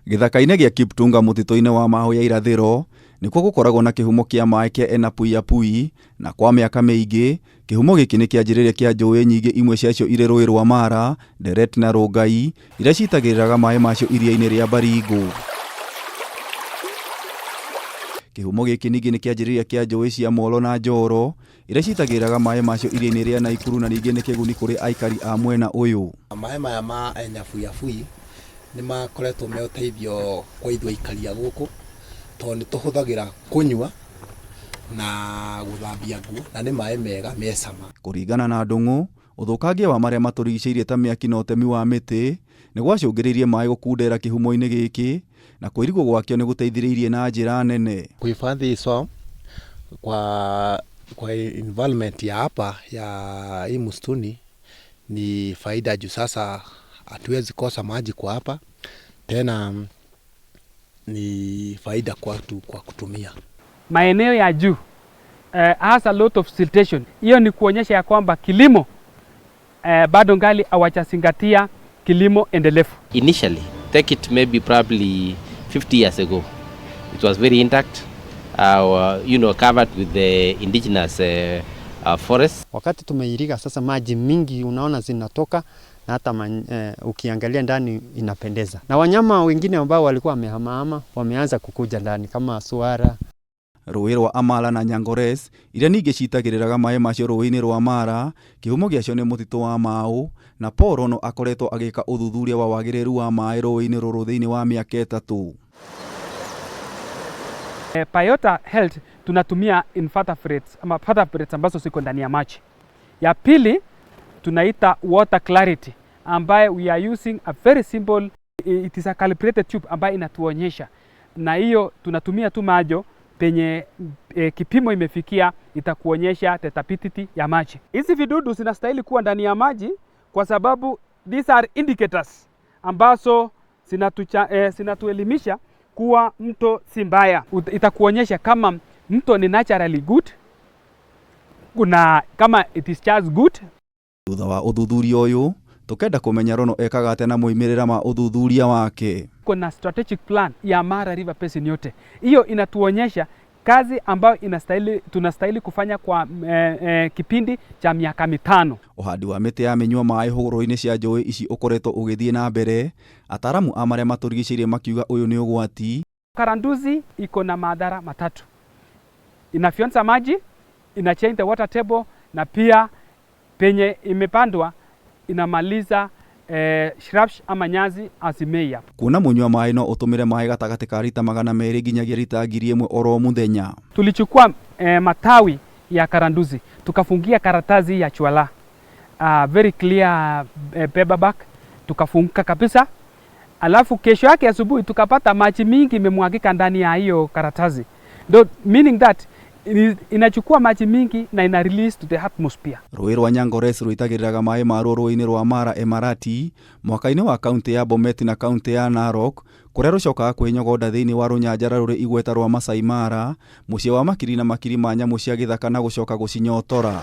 Gĩthaka-inĩ gĩa Kiptunga mũtitũ-inĩ wa Mahũ ya irathĩro nĩkuo gũkoragwo na kĩhumo kĩa maĩ kĩa Enapuiyapui na kwa mĩaka mĩingĩ kĩhumo gĩkĩ nĩ kĩanjĩrĩria kĩa njũĩ nyingĩ imwe ciacio irĩ rũĩ rwa Mara, Nderet na Rongai iria citagĩrĩraga maĩ macio iria-inĩ rĩa Baringo. Kĩhumo gĩkĩ ningĩ nĩ kĩanjĩrĩria kĩa njũĩ cia Molo na Njoro iria citagĩrĩraga maĩ macio iria-inĩ rĩa Naikuru na ningĩ nĩ kĩguni kũrĩ aikari a mwena ũyũ. Maĩ maya ma Enyabuyabui nĩ makoretwo me ũteithio kwa ithuĩ aikari a gũkũ, tondũ nĩ tũhũthagĩra kũnyua na gũthambia nguo, na nĩ maĩ mega me cama. Kũringana na Ndung'u, ũthũkangia wa marĩa matũrigicĩirie ta mĩaki na ũtemi wa mĩtĩ nĩ gwacũngĩrĩirie maĩ gũkundera kĩhumo-inĩ gĩkĩ na kũirigwo gwakĩo nĩ gũteithĩrĩirie na njĩra nene. Kuhifadhi swamp kwa environment ya hapa ya hii msituni ni faida juu sasa hatuwezi kosa maji kwa hapa tena, ni faida kwetu kwa kutumia. Maeneo ya juu has a lot of siltation. Hiyo ni kuonyesha ya kwamba kilimo bado ngali hawajazingatia kilimo endelevu. Initially, take it maybe probably 50 years ago, it was very intact, covered with the indigenous forests. Wakati tumeiriga sasa, maji mingi unaona zinatoka na hata ukiangalia ndani inapendeza, na wanyama wengine ambao walikuwa wamehamahama wameanza kukuja ndani kama swara. Rũĩ rwa Amala na Nyangores iria ningĩ citagĩrĩraga maĩ macio rũĩ-inĩ rwa Mara, kĩhumo gĩacio nĩ mũtitũ wa Mau, na Paul Rono akoretwo agĩka ũthuthuria wa wagĩrĩru wa maĩ rũĩ-inĩ rũrũ thĩinĩ wa mĩaka 3. Biota Health tunatumia invertebrates ama vertebrates ambazo ziko ndani ya maji. Ya pili tunaita water clarity, ambaye we are using a very simple, it is a calibrated tube ambayo inatuonyesha, na hiyo tunatumia tu majo penye kipimo imefikia, itakuonyesha turbidity ya maji. Hizi vidudu zinastahili kuwa ndani ya maji kwa sababu these are indicators ambazo zinatuelimisha kuwa mto si mbaya. Itakuonyesha kama mto ni naturally good, kuna kama it is just good. Thutha wa ũthuthuria ũyũ tũkenda kũmenya Rono ekaga atĩa na moimĩrĩra ma ũthuthuria wake. Kuna strategic plan ya Mara River Basin yote. Hiyo inatuonyesha kazi ambayo tunastahili kufanya kwa kipindi cha miaka 5. Ũhandi wa mĩtĩ ya mĩnyua maĩ hũgũrũrũ-inĩ cia njũĩ ici ũkoretwo ũgĩthiĩ na mbere, ataramu a marĩa matũrigicĩirie makiuga ũyũ nĩ ũgwati. Karanduzi iko na madhara matatu: inafyonza maji, ina change the water table, na pia penye imepandwa inamaliza shrubs ama nyasi azimei hapo. Kuona mũnyua maĩ no ũtũmĩre maĩ gatagatĩ ka rita 200 nginyagia rita 1000 oro mũthenya. Tulichukua matawi ya karanduzi tukafungia karatasi ya chwala, very clear paper bag, tukafunga kabisa. Alafu kesho yake asubuhi tukapata maji mingi imemwagika ndani ya hiyo karatasi. Ndo meaning that inachukua maji mingi na ina release to the atmosphere. Rũĩ rwa Nyangores rũitagĩrĩraga maĩ maruo rũĩ-inĩ rwa Mara Emarati mwaka-inĩ wa kaunti ya Bomet na kaunti ya Narok, kũrĩa rũcokaga kwĩnyogonda thĩinĩ wa rũnyanjara rũrĩ igweta rwa Masai Mara, mũciĩ wa makiri na makiri ma nyamũ cia gĩthaka na gũcoka gũcinyotora.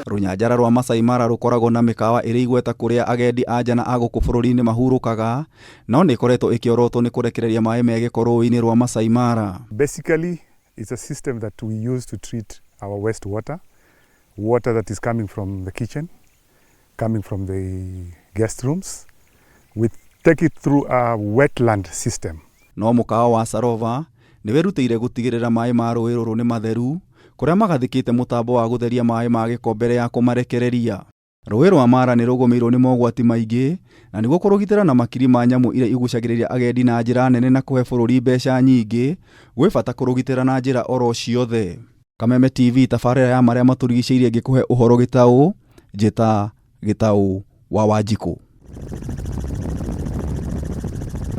Rũnyanjara rwa Masai Mara rũkoragwo na mĩkawa ĩrĩ igweta kũrĩa agendi a nja na a gũkũ bũrũri-inĩ mahurũkaga, no nĩ ĩkoretwo ĩkĩorotwo nĩ kũrekereria maĩ me gĩko rũĩ-inĩ rwa Masai Mara. Basically, it's a system that we use to treat our wastewater, water that is coming from the kitchen, coming from the guest rooms. We take it through a wetland system. No mũkawa wa Sarova nĩ wĩrutĩire gũtigĩrĩra maĩ ma rũĩ rũrũ nĩ matheru, kũrĩa magathĩkĩte mũtambo wa gũtheria maĩ ma gĩko mbere ya kũmarekereria. Rũĩ rwa Mara nĩ rũgũmĩirwo nĩ mogwati maingĩ na nĩguo kũrũgitĩra na makiri ma nyamũ iria igucagĩrĩria agendi na njĩra nene na kũhe bũrũri mbeca nyingĩ, gwĩ bata kũrũgitĩra na njĩra oro ciothe. Kameme TV, tabarĩra ya marĩa matũrigicĩirie, ngĩkũhe ũhoro gĩtaũ, njĩta Gĩtaũ wa Wanjikũ.